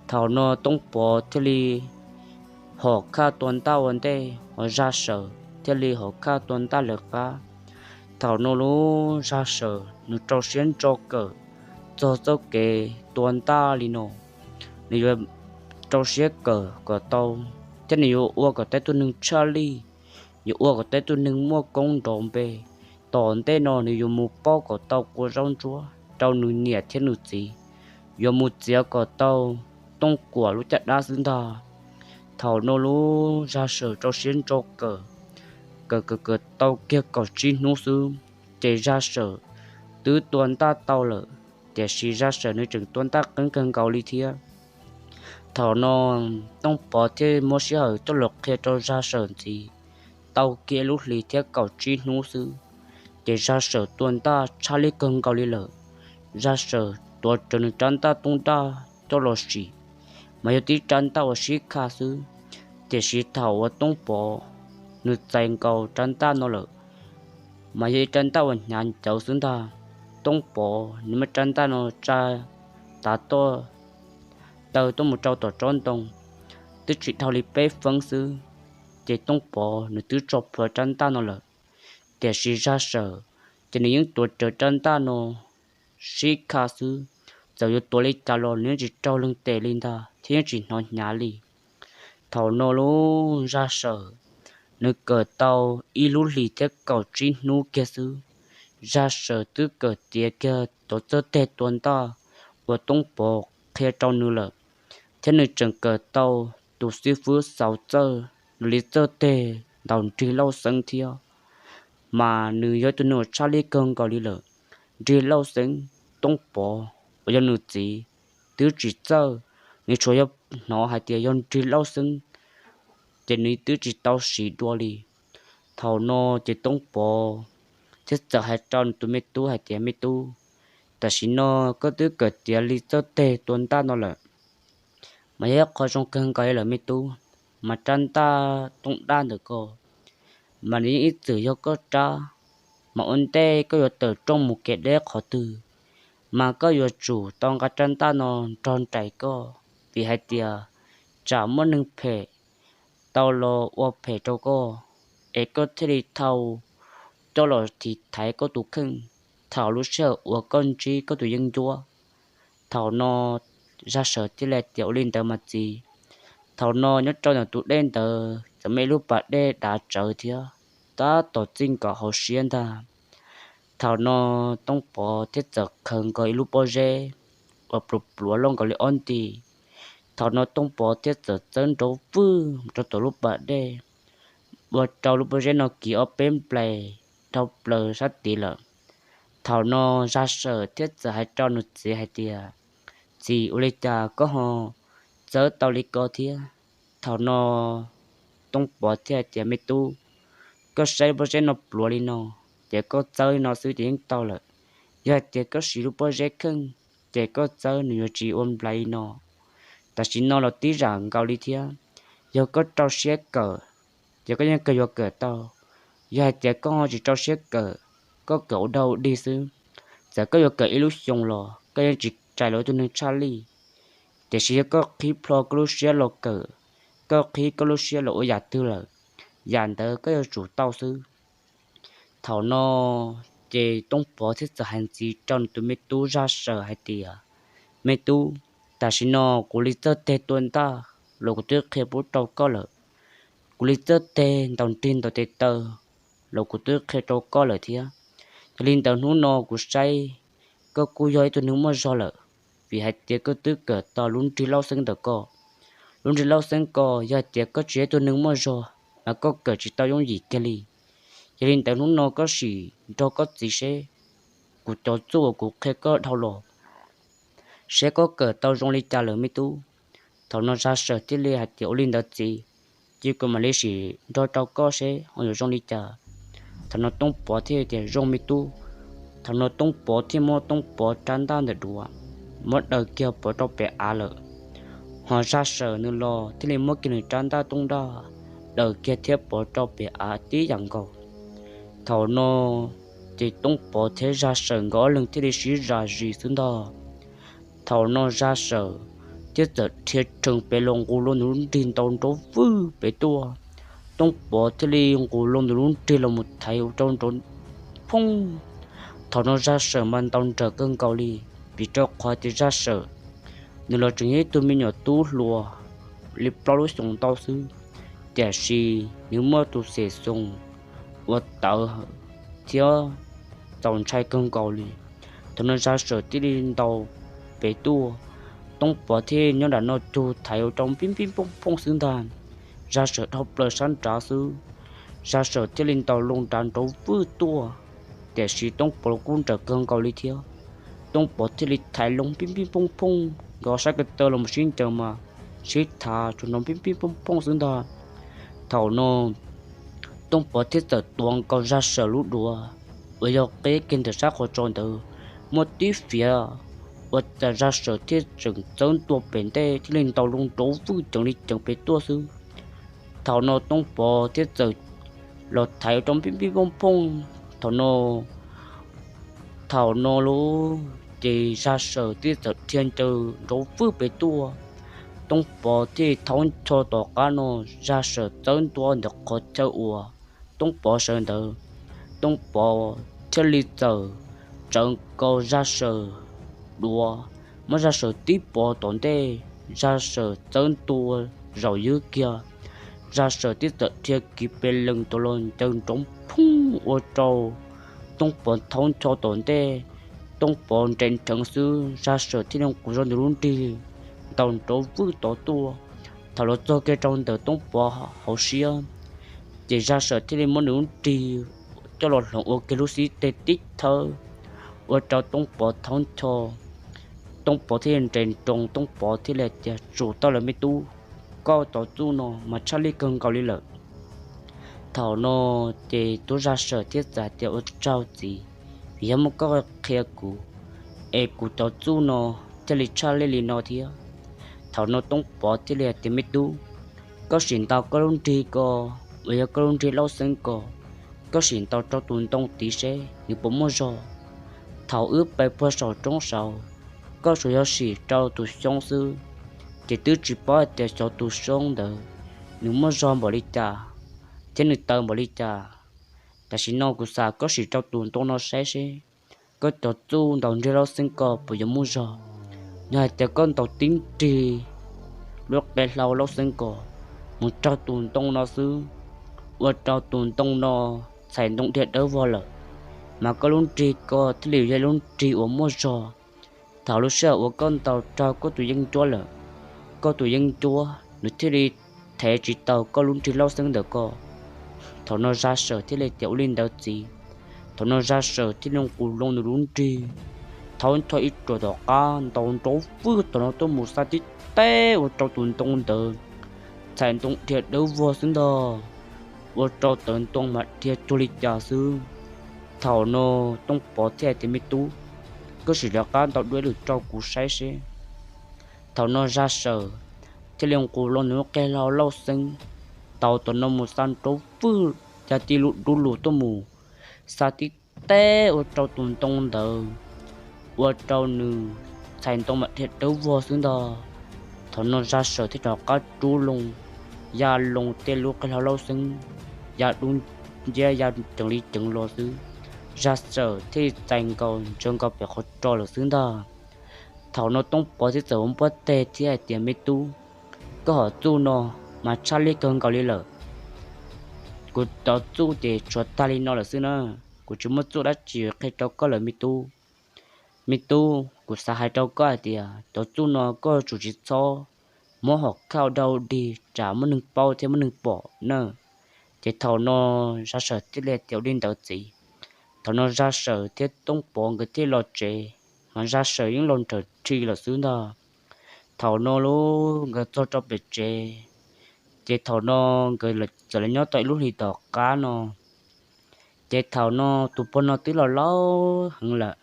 Thaum no Tooj Pov thiaj li hom khaj tua ntaj ua ntej, hos Zaj Sawm thiaj li hauv khaj tua ntaj lawv qab. Thaum no lub Zaj Sawm nws rau siab ntso kawm txog txoj kev tua ntaj li no, nws yuav rau siab kawm kom tau, thiab nws yuav ua kom tau ib tug neeg tshaj lij, yuav ua kom tau ib tug neeg muaj koob nrov npe. Tom ntej no nws yuav mus pauj kom tau kua zaub ntsuab rau nws niam thiab nws txiv, yuav mus txiav kom tau Tooj Kuam lub caj dab xwb ntag. Thaum no lub Zaj Sawm rau siab ntso kawm, kawm kawm kawm tau kiag kaum tsib hnub xwb, ces Zaj Sawm twb tua ntaj tau lawm, tiam sis Zaj Sawm nws tseem tua ntaj qeeb kawg nkaus li thiab. Thaum no Tooj Pov thiaj muab sij hawm coj los qhia rau Zaj Sawm ntxiv. Tau kiag lub hlis thiab kaum tsib hnub xwb, ces Zaj Sawm tua ntaj tshaj lij kawg nkaus li lawm. Zaj Sawm tuav rawv nws rab ntaj tooj daj coj los sim, mas yog tib rab ntaj uas sib kha xwb, tiam sis thaum uas Tooj Pov nws txais nkaus rab ntaj no lawm, mas yog ib rab ntaj uas hnyav ncawv xwb ntag. Tooj Pov nws muab rab ntaj no tsa tav toj taw tuaj mus rau tom tsob ntoo, twb tsis dhau li peb feeb xwb, ces Tooj Pov nws twb tso plhuav rab ntaj no lawm. Tiam sis Zaj Sawm ces nws yeej tuav rawv rab ntaj no sib kha xwb, txawm yuav tuav li cas los nws yeej tsis raug leej tes li ntag thiab yeej tsis hnov hnyav li. Thaum no lub Zaj Sawm nws kawm tau ib lub hlis thiab kaum tsib hnub kiag xwb, Zaj Sawm twb kawm tiav kiag cov txawj teg tua ntaj uas Tooj Pov qhia rau nws lawm, thiab nws tseem kawm tau tus xib fwb xauv txawj, nws li txawj teg ntaus nrig lauj xeeb thiab, mas nws yog ib tug neeg uas tshaj lij kawg nkaus li lawm. Nrig lauj xeeb, Tooj Pov uas yog nws txiv twb tsis txawj, nws tsuas yog hnov hais tias yog nrig lauj xeeb, ces nws twb tsis tau siv dua li. Thaum no ces Tooj Pov thiaj txawm hais rau nws tus me tub hais tias, Me tub, tam sim no koj twb kawm tiav li txawj teg tua ntaj no lawm, mas yog ib qho zoo kawg nkaus li lawm me tub. Mas rab ntaj tooj daj ntawm ko, mas nws yeej ib txwm yog koj rab, mas ua ntej koj yuav tawm rooj mus kev deb qhov twg, mas koj yuav tsum tau nqa rab ntaj no nrog nraim koj, vim hais tias tsam muaj neeg phem tau los ua phem rau koj, es koj thiaj li thau coj los thim thaiv koj tus kheej thaum lub sij hawm uas koj ntsib koj tus yeeb ncuab. Thaum no Zaj Sawm thiaj li tias, Ua li ntawd mas txiv. Thaum no nyob rau ntawm tus dej ntawd txawm muaj ib lub pas dej dav tsawv thiab, tab tom txij nkawm hauv siab ntag. Thaum no Tooj Pov thiaj txawm khaws nkaus ib lub pob zeb uas pluav pluav loj nkaus li ob nti. Thaum no Tooj Pov thiaj txawm txawb nrov vwj rau tom lub pas dej, ua rau lub pob zeb no kiv ob peb nplais dhau plaws sab tid lawm. Thaum no Zaj Sawm thiaj txawm hais rau nws txiv hais tias, Txiv, ua li cas koj ho txawb tau li ko thiab? Thaum no Tooj Pov thiaj hais tias, Me tub, koj saib lub pob zeb no pluav li no, ces koj txawb li no xwb ces yeej tau lawm. Yog hais tias koj siv lub pob zeb kheej, ces koj txawb nws yuav tsis ua nplais li no. Tam sim no los tib zam nkaus li thiab, yog koj rau siab kawm, ces koj yeej kawg yuav kawm tau. Yog hais tias koj tsis rau siab kawm, koj kawm ua dog ua dig xwb, txawm koj yuav kawm ib lub xyoos los koj yeej tsis rais los ua tus neeg tshaj lij. Tiam sis yog koj qhib plho koj lub siab los kawm, koj qhib koj lub siab los ua yam twg lawm, yam ntawd koj yuav tsum tau xwb. Thaum no ces Tooj Pov thiaj txawm hais ntxiv rau nws tus me tub Zaj Sawm hais tias, Me tub, tam sim no kuv li txawj teg tua ntaj los kuv twb qhia pub rau koj lawm, kuv li txawj teg ntaus nrig ntaus tes taw los kuv twb qhia rau koj lawm thiab. Yog li ntawd hnub no kuv saib koj kuj yog ib tug neeg muaj zog lawm, vim hais tias koj twb kawm tau lub nrig lauj xeeb ntawm ko. Lub nrig lauj xeeb ko yog hais tias koj tsis yog ib tug neeg muaj zog, mas koj kawm tsis tau yooj yim kiag li. Yog li ntawd hnub no koj sim nrog koj txiv seb kuv cov txuj uas kuv qhia koj dhau los, seb koj kawm tau zoo li cas lawm me tub. Thaum no Zaj Sawm thiaj li hais tias, Ua li ntawd txiv, cia kuv mam li sim nrog rau koj seb ho yuav zoo li cas. Thaum no Tooj Pov thiaj tias, Zoo me tub. Thaum no Tooj Pov thiaj muab Tooj Pov rab ntaj ntawm duav muab daws kiag pov rau pem av lawm. Ho Zaj Sawm nws los thiaj li muab kiag nws rab ntaj tooj daj daws kiag thiab pov rau pem av tib yam nkaus. Thaum no ces Tooj Pov thiab Zaj Sawm nkawd ob leeg thiaj li sib zam zis xwb ntag. Thaum no Zaj Sawm thiaj txawm rhia rhees pem los nqus lub nws lub nrig ntau nrov vwj pem tuaj, Tooj Pov thiaj li nqus loo nws lub nrig los mus thaiv ua rau nrov phooj. Thaum no Zaj Sawm mas ntaus nrawm kawg nkaus li, vim rau qhov tias Zaj Sawm nws los tseem yog ib tug me nyuam tub hluas li plaub lub xyoos ntau xwb, tiam sis nws muaj tus xeem xoos ua tawv thiab txaus ntshai kawg nkaus li. Thaum no Zaj Sawm thiaj li ntaus pem tuaj, Tooj Pov thiaj nyob nram no cug thaiv ua rau pib pib phooj phooj xwb ntag. Zaj Sawm dhau plaws sab nrad xwb, Zaj Sawm thiaj li ntaus loo nrad nrov vwj tuaj, tiam sis Tooj Pov los kuj nrawm kawg nkaus li thiab. Tooj Pov thiaj li thaiv loo pib pib phooj phooj nkaus sab ko taw los mus sib ncaws mas sib thav tsuas hnov pib pib phooj phooj xwb ntag. Thaum no Tooj Pov thiaj txawm tuav nkaus Zaj Sawm lub duav uas yog qeb kiag ntawm sab qhov tsos ntawd muab tib fiav, ua cas Zaj Sawm thiaj tseem txawb ntua pem ntej thiaj li ntaus loo nrov vwj ceev li ceev pem tuaj xwb. Thaum no Tooj Pov thiaj txawm los thaiv ua rau pib pib phooj phooj. Thaum no thaum no lauj, ces Zaj Sawm thiaj txawm dhia ncaws nrov vwj pem tuaj. Tooj Pov thiaj thaub ncho tom qab no, Zaj Sawm txawb ntua ntawm qhov chaw uas Tooj Pov sawv ntawd. Tooj Pov thiaj li txawm tsawv nkaus Zaj Sawm duav, muab Zaj Sawm tib pov tom ntej, Zaj Sawm txawb ntua zaum ywb kiag. Zaj Sawm thiaj txawm dhia kiv pes lees tau los ncaws nrov phooj ua rau Tooj Pov thaub ncho tom ntej. Tooj Pov nres nrheev xwb, Zaj Sawm thiaj li nqus zog nws lub nrig ntaus nrov vwj tod tuaj. Thaum los txog kiag rau ntawm Tooj Pov hauv siab, ces Zaj Sawm thiaj li muab nws lub nrig coj los hloov ua kiag lub xib teg tib thawb, ua rau Tooj Pov thaub ncho. Tooj Pov thiaj li nres nroos, Tooj Pov thiaj li tias, Tsum tau lawm me tub, koj tus txuj no mas tshaj lij kawg nkaus li lawm. Thaum no ces tub Zaj Sawm thiaj txawm tias, Ua tsaug txiv, vim yog muaj koj qhia kuv es kuv tus txuj no thiaj li tshaj lij li no thiab. Thaum no Tooj Pov thiaj li hais tias, Me tub, koj sim ntaus koj lub nrig ko, uas yog koj lub nrig lauj xeeb ko, koj sim ntaus rau tus ntoo tid seb nws puas muaj zog. Thaum wb pais puag saum roob saud, koj tsuas yog sim rau tus xyoob xwb, ces twb tsis paub hais tias xyov tus xyoob ntawd nws muaj zog npaum li cas thiab nws tawv npaum li cas. Tam sim no kuv xav koj sim rau tus ntoo no saib seb koj cov txuj ntaus nrig lauj xeeb ko puas yuav muaj zog. Yog hais tias koj ntaus tib nrig lub qe hlau lauj xeeb ko mus raug tus ntoo no xwb, ua rau tus ntoo no txhais ntoo dhia dawb vog lawm, mas koj lub nrig ko thiaj li yog lub nrig uas muaj zog. Thaum lub sij hawm uas koj ntaus raug koj tus yeeb ncuab lawm, koj tus yeeb ncuab nws thiaj li thev tsis tau koj lub nrig lauj xeeb ntawm ko. Thaum no Zaj Sawm thiaj li tias, Ua li ntawd txiv. Thaum no Zaj Sawm thiaj li nqus loo nws lub nrig, thaub ncho ib ruam tom qab ntaus nrov vwj tom no tuaj mus xa tib teg ua rau tus ntoo ntawd txhais ntoo dhia dawb vog xwb ntag, ua rau tawv ntoo mas dhia cuag li cas xwb. Thaum no Tooj Pov thiaj hais tias, Me tub, koj sim rov qab ntaus dua ib lwm rau kuv saib seb. Thaum no Zaj Sawm thiaj li nqus loo nws lub qe hlau lauj xeeb, ntaus tom no mus xa nrov vwj, ya ti lub dub lug tuaj mus xa tib teg ua rau tus ntoo ntawd, ua rau nws txhais ntoo mam dhia dawb vog xwb ntag. Thaum no Zaj Sawm thiaj rov qab rub loo, ya loo tej lub qe hlau lauj xeeb, ya dub nciab ya ceev li ceev los xwb. Zaj Sawm thiaj li txais nkaus ntsia nkaus pem qhov ro lawm xwb ntag. Thaum no Tooj Pov thiaj txawm ua npuab teg thiab hais tias, Me tub, koj hom txuj no mas tshaj lij kawg nkaus li lawm. Kuv cov txuj ces tshuav tag li no lawm xwb na, kuv tsis muaj txuj dab tsi qhia rau koj lawm me tub. Me tub, kuv xav hais rau koj hais tias cov txuj no koj tsum tsis txhob muab hom khau dau dig tsam muaj neeg paub thiab muaj neeg pom na. Ces thaum no Zaj Sawm thiaj li tias, Ua li ntawd txiv. Thaum no Zaj Sawm thiab Tooj Pov nkawd thiaj los tsev, mas Zaj Sawm yeej los nrawm rhi lawm xwb ntag. Thaum no lub nkawd txog rau pem tsev, ces thaum no nkawd txawm los nyob tau ib lub hlis tom qab no. Ces thaum no tus pog no twb los laus heev lawm.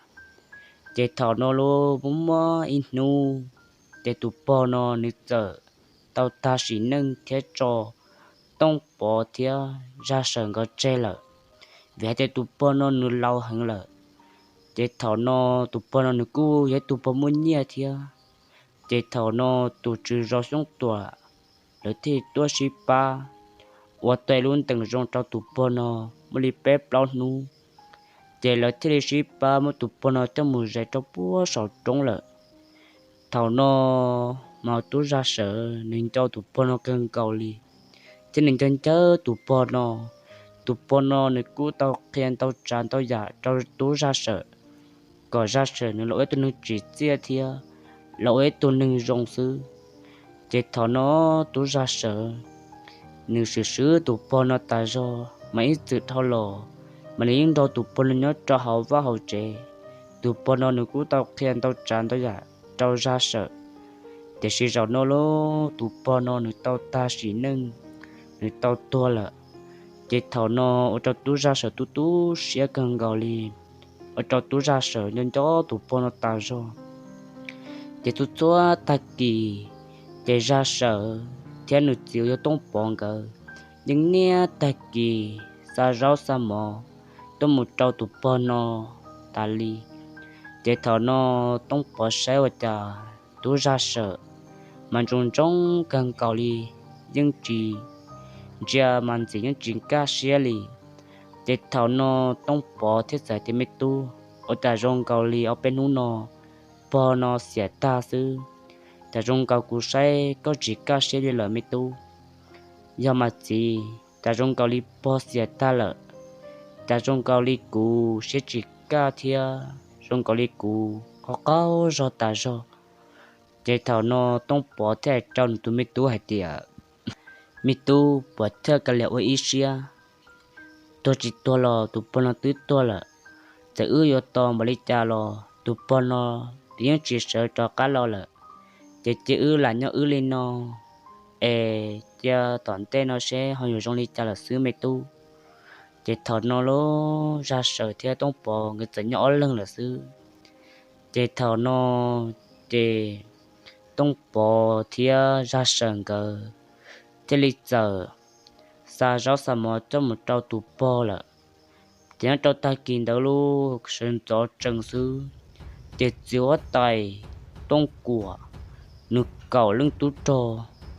Ces thaum no lub muaj muaj ib hnub, ces tus pog no nws txawm tau tag sim neej thiab tso Tooj Pov thiab Zaj Sawm nkawd tseg lawm, vim hais tias tus pog no nws laus heev lawm. Ces thaum no tus pog no nws kuj yog ib tug pog muaj nyiaj thiab. Ces thaum no tus tswv zos Xyoob Tuam lawv thiaj tuaj sib pab ua tau lub ntees zoo rau tus pog no muaj li peb plaub hnub, ces lawv thiaj li sib pab muab tus pog no coj mus zais rau puag saum roob lawm. Thaum no mas tub zaj sawm nws nco tus pog no kawg nkaus li, thiab nws nco ncawg tus pog no. Tus pog no nws kuj tau qhia ntau tsav ntau yam rau tub zaj sawm, kom zaj sawm nws los ua ib tug neeg tsim txiaj thiab los ua ib tug neeg zoo xwb. Ces thaum no tub zaj sawm nws swm swb tus pog no tas zog mas ib txwm dhau los, mas nws yeej nrog tus pog no nyob rau hauv vaj hauv tsev. Tus pog no nws kuj tau qhia ntau tsav ntau yam rau zaj sawm. Tiam sis zaum no los tus pog no nws tau tag sim neej, nws tau tuag lawm. Ces thaum no ua rau tub zaj sawm tu tu siab kawg nkaus li, ua rau tub zaj sawm nco nco tus pog no tas zog. Ces txhua txhua tag kis, ces zaj sawm thiab nws txiv uas yog Tooj Pov nkawd yeej niaj tag kis xa zaub xa mov tuaj mus rau tus pog no tas li. Ces thaum no Tooj Pov saib ua cas tub zaj sawm mas ntsoov ntsoov kawg nkaus li, yeej tsis ntsia mas ntxim yeej tsis kaj siab li. Ces thaum no Tooj Pov thiaj txawm tias, Me tub, ua cas zoo nkaus li ob peb hnub no pog no xiam tag xwb, cas zoo nkaus kuv saib koj tsis kaj siab li lawm me tub. Yog mas txiv, cas zoo nkaus li pog xiam tag lawm, cas zoo nkaus li kuv siab tsis kaj thiab zoo nkaus li kuv qaug qaug zog tas zog. Ces thaum no Tooj Pov thiaj hais rau nws tus me tub hais tias, Me tub, puas thawj kav liam ua ib siab, tuag tsis tuag los tus pog no twb tuag lawm, txawm wb yuav tos npaum li cas los tus pog no nws yeej tsis sawv rov qab los lawm. Ces cia wb lam nyob wb li no, es cia tom ntej no seb ho yuav zoo li cas lawm xwb me tub. Ces thaum no los zaj sawm thiab Tooj Pov nkawd txawm nyob ob leeg lawm xwb. Ces thaum no ces Tooj Pov thiab zaj sawm nkawd thiaj li txawm xa zaub xa mov coj mus rau tus pog lawm. Ces nyob rau tag kis ntawd lub sawv ntxov tsees xwb, ces txiv huab tais Tooj Kuam nws kaum leej tub rog,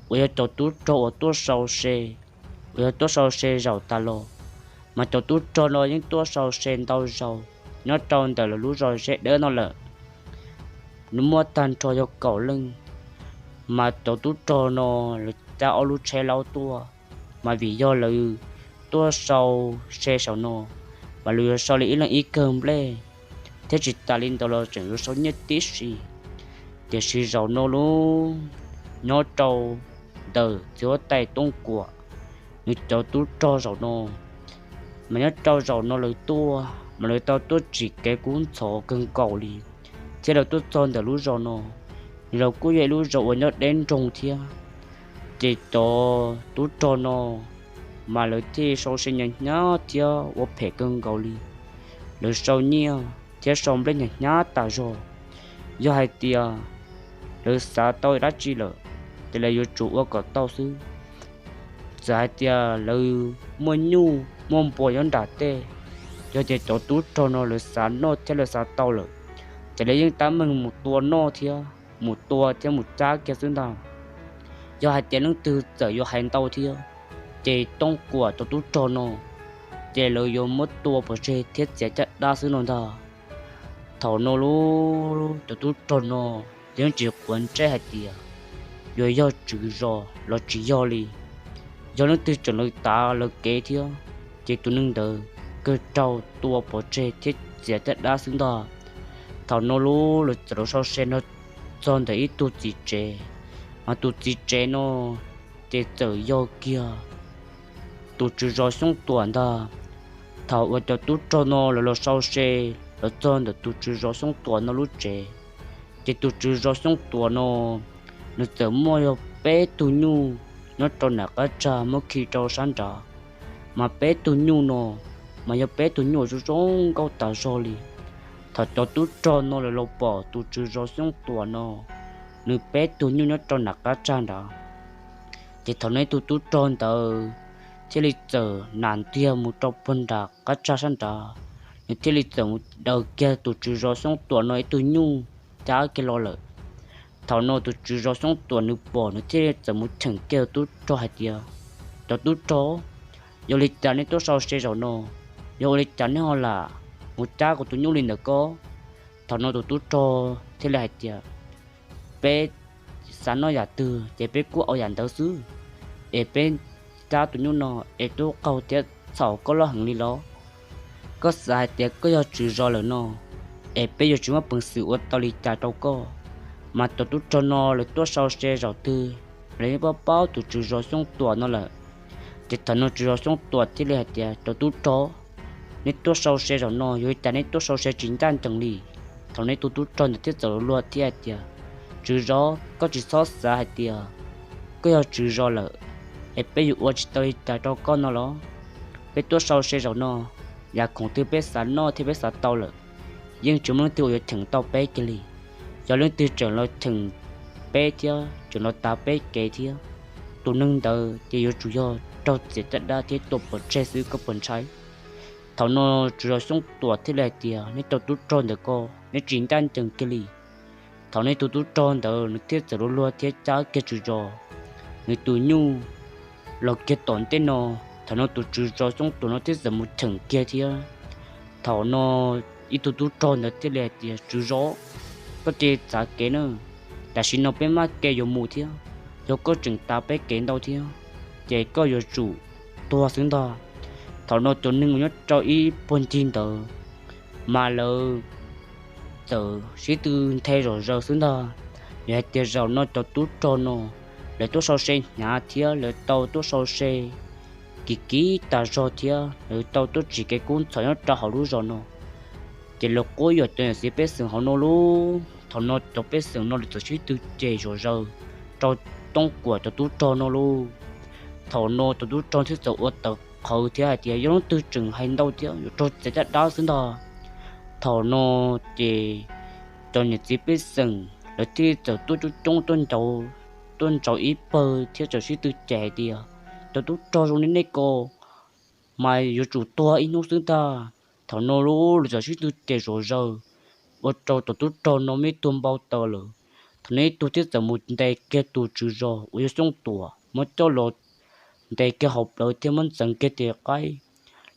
uas yog cov tub rog uas tuaj sau se, uas yog tuaj sau se zaum tas los, mas cov tub rog no yeej tuaj sau se ntau zaus nyob rau ntawm lawv lub zos Zeb Dawb no lawm. Nws muaj tag nrho yog kaum leej, mas cov tub rog no lawv cab ob lub tsheb laub tuaj, mas vim yog lawv tuaj sau se saum no, mas lawv yuav sau li ib leeg ib kawm nplej, thiab tsis tas li ntawd los tseem yuav sau nyiaj tib si. Tiam sis zaum no lub nyob rau ntawm txiv huab tais Tooj Kuam nws cov tub rog zaum no, mas nyob rau zaum no lawv tuaj mas lawv tau tuaj tsim kev kub ntxhov kawg nkaus li, thiab lawv tuaj txog ntawm lub zos no, nws los kuj yog ib lub zos uas nyob deb nroog thiab. Ces cov tub rog no mas lawv thiaj sau se nyas hnyav thiab ua phem kawg nkaus li. Lawv sau nyiaj thiab sau nplej nyas hnyav tas zog. Yog hais tias lawv xav tau dab tsi lawm, ces lawv yuav tsum ua kom tau xwb. Txawm hais tias lawv muaj nyuj muaj npua nyob nram tej, yog tias cov tub rog no lawv xav noj thiab lawv xav tau lawm, ces lawv yeej tab meeg mus tua noj thiab mus tua thiab mus cab kiag xwb ntag. Yog hais tias leej twg txawm yuav hais ntau thiab, ces Tooj Kuam cov tub rog no, ces lawv yuav muab tua pov tseg thiab txiav caj dab xwb no ntag. Thaum no lub cov tub rog no yeej tsis quav ntsej hais tias yuav yog tswv zos los tsis yog li. Yog leej twg tseem lawv tav lawv kev thiab, ces tus neeg ntawd kawg raug tua pov tseg thiab txiav caj dab xwb ntag. Thaum no lub lawv txawm los sau se no txog ntawm ib tug txiv tsev, mas tus txiv tsev no ces txawm yog kiag tus tswv zos Xyoob Tuam ntag. Thaum uas cov tub rog no lawv los sau se los txog ntawm tus tswv zos Xyoob Tuam no lub tsev, ces tus tswv zos Xyoob Tuam no nws txawm muaj yog peb tug nyuj nyob rau nram qab tsag muab khi rau sab nrad. Mas peb tug nyuj no mas yog peb tug nyuj zoo zoo nkauj tas zog li. Thaum cov tub rog no lawv los pom tus tswv zos Xyoob Tuam no nws peb tug nyuj nyob rau nram qab tsag nrad, ces thaum no ib tug tub rog ntawd thiaj li txawm nam ntiag mus rau puag nram qab tsag sab nrad, nws thiaj li txawm mus daws kiag tus tswv zos Xyoob Tuam no ib tug nyuj cab kiag los lawm. Thaum no tus tswv zos Xyoob Tuam nws pom nws thiaj li txawm mus cheem kiag tub rog hais tias, Cov tub rog, Yog li cas nej tuaj sau se zaum no, yog ua li cas nej ho lam mus cab kuv tus nyuj li ntawm ko? Thaum no tus tub rog thiaj li hais tias, Peb xav noj yam twg ces peb kuj ua yam ntawd xwb. Es peb cab tus nyuj no es tub qaug thiab txhaum koj loj heev li los? Koj xav hais tias koj yog tswv zos lawm no, es peb yuav tsis muaj peev xwm ua tau li cas rau koj. Mas cov tub rog no lawv tuaj sau se zaum twg, lawv yeej paub paub tus tswv zos Xyooj Tuam no lawm. Ces thaum no tswv zos Xyooj Tuam thiaj li hais tias, Cov tub rog, nej tuaj sau se zaum no yog li cas nej tuaj sau se tsis ncaj ncees li? Thaum no tus tub rog ntawd thiaj txawm luag thiab hais tias, Tswv zos, koj tsis txhob xav hais tias koj yog tswv zos lawm es peb yuav ua tsis tau li cas rau koj no los? Peb tuaj sau se zaum no, yam khoom twg peb xav noj thiab peb xav tau lawm, yeej tsis muaj leej twg uas yuav cheem tau peb kiag li. Yog leej twg tseem los cheem peb thiab tseem los tav peb kev thiab, tus neeg ntawd ces yuav tsum yog raug txiav caj dab thiab tua pov tseg xwb, koj puas ntshai? Thaum no tswv zos Xyooj Tuam thiaj li hais tias, Nej cov tub rog ntawm ko, nej tsis ncaj ncees kiag li. Thaum no tus tub rog ntawd nws thiaj txawm luag luag thiab cab kiag tswv zos nws tus nyuj los kiag tom ntej no. Thaum no tus tswv zos Xyooj Tuam no thiaj txawm mus cheem kiag thiab. Thaum no ib tug tub rog ntawd thiaj li hais tias, Tswv zos, koj cia li txav kev na, tam sim no peb maj kev yuav mus thiab, yog koj tseem tav peb kev ntau thiab ces koj yuav tsum tuag xwb ntag. Thaum no cov neeg uas nyob rau ib puag ncig ntawd mas lawv txawm sib tw nthe zom zaws xwb ntag. Yog hais tias zaum no cov tub rog no lawv tuaj sau se hnyav thiab lawv tau tuaj sau se kiv kiv tas zog thiab lawv tau tuaj tsim kev kub ntxhov nyob rau hauv lub zos no, ces lawv quab yuam cov niam txiv pej xeem hauv no lauj. Thaum no cov pej xeem no lawv txawm sib tw cem zom zaws rau Toob Kuam cov tub rog no lauj. Thaum no cov tub rog thiaj txawm ua tawv qhawv thiab hais tias, Yog leej twg tseem hais ntau thiab yuav raug txiav caj dab xwb ntag. Thaum no ces cov niam txiv pej xeem lawv thiaj txawm tuaj coob coob tuaj ntaus, tuaj ntaus ib pawg thiab txawm sib tw cem hais tias, Cov tub rog zoo li nej ko mas yuav tsum tuag ib hnub xwb ntag. Thaum no lawv txawm sib tw cem zom zaws ua rau cov tub rog no me tug npau taws lawm. Thaum no ib tug thiaj txawm mus ntes kiag tus tswv zos uas yog Xyooj Tuam, muab coj los ntes kiag hauv plawv thiab muab ntxeev kiag tes qaib.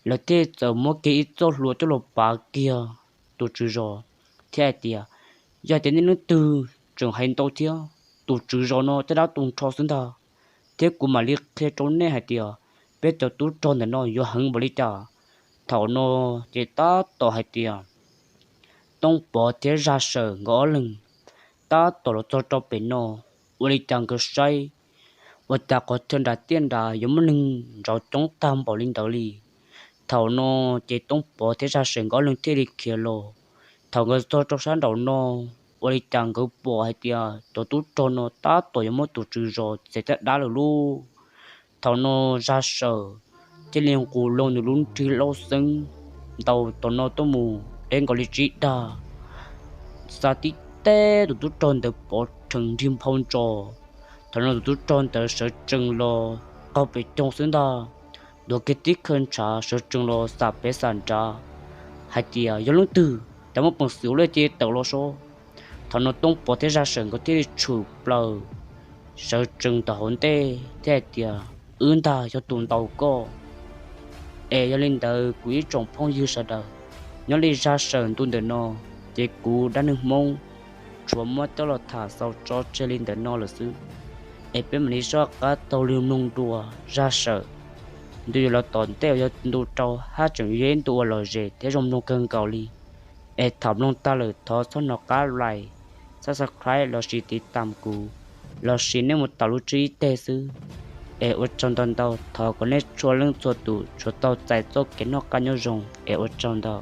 Lawv thiaj txawm muab kiag ib txoj hlua coj los pav kiag tus tswv zos thiab hais tias, Yog tias nej leej twg tseem hais ntau thiab, tus tswv zos no caj dab tu nrho xwb ntag, thiab kuv mam li qhia rau nej hais tias peb cov tub rog ntawm no yuav heev npaum li cas. Thaum no ces tab tom hais tias Toob Pov thiab Zaj Sawm nkawd ob leeg tab tom los txog rau pem no, ua li cas nkawd saib ua cas qhov chaw nram tiaj nrad yuav muaj neeg ntsauv coob tag npaum li ntawd li. Thaum no ces Toob Pov thiab Zaj Sawm nkawd ob leeg thiaj li khiav los. Thaum nkawd txog rau sab nraum no, ua li cas nkawd pom hais tias cov tub rog no tab tom yuav muab tus tswv zos txiav caj dab lawm lauj. Thaum no Zaj Sawm thiaj li nqus loo nws lub nrig lauj xeeb ntaus tom no tuaj mus deb nkaus li tsib dag, xa tib teb tus tub rog ntawd pov rhees nrig nphau ntsos. Thaum no tus tub rog ntawd sawv tsees los qaug pes coog xwb ntag, ntuav kiag tib khawv ntshav sawv tsees los xam pem xam nrad hais tias, Yog leej twg, cas muaj peev xwm ua luaj cia li tawm los so. Thaum no Toob Pov thiab Zaj Sawm nkawd thiaj li tshwm plaws sawv tsees tom hauv ntej thiab hais tias, Wb ntag yog tus ntaus koj. Es yog li ntawd kuv ib tsoom phooj ywg sawv daws, nyob li Zaj Sawm ntu ntawm no, ces kuv dab neeg Hmoob tsuas muab coj los tham xaus tso tseg li ntawm no lawm xwb. Es peb mam li soj qab taug li mloog dua Zaj Sawm ntu yuav los tom ntej uas yog ntu rau hab tseem yog ib ntu uas lom zem thiab zoo mloog kawg nkaus li. Es thaum mloog tag lawm thov txhob hnov qab like, subscribe lossis tiv tam kuv, lossis nej mus taus lub tswb ib teg xwb. Es ua tsaug ntau ntau, thov kom nej txhua leej txhua tus tsuas tau txais txoj kev noj qab nyob zoo, es ua tsaug ntau.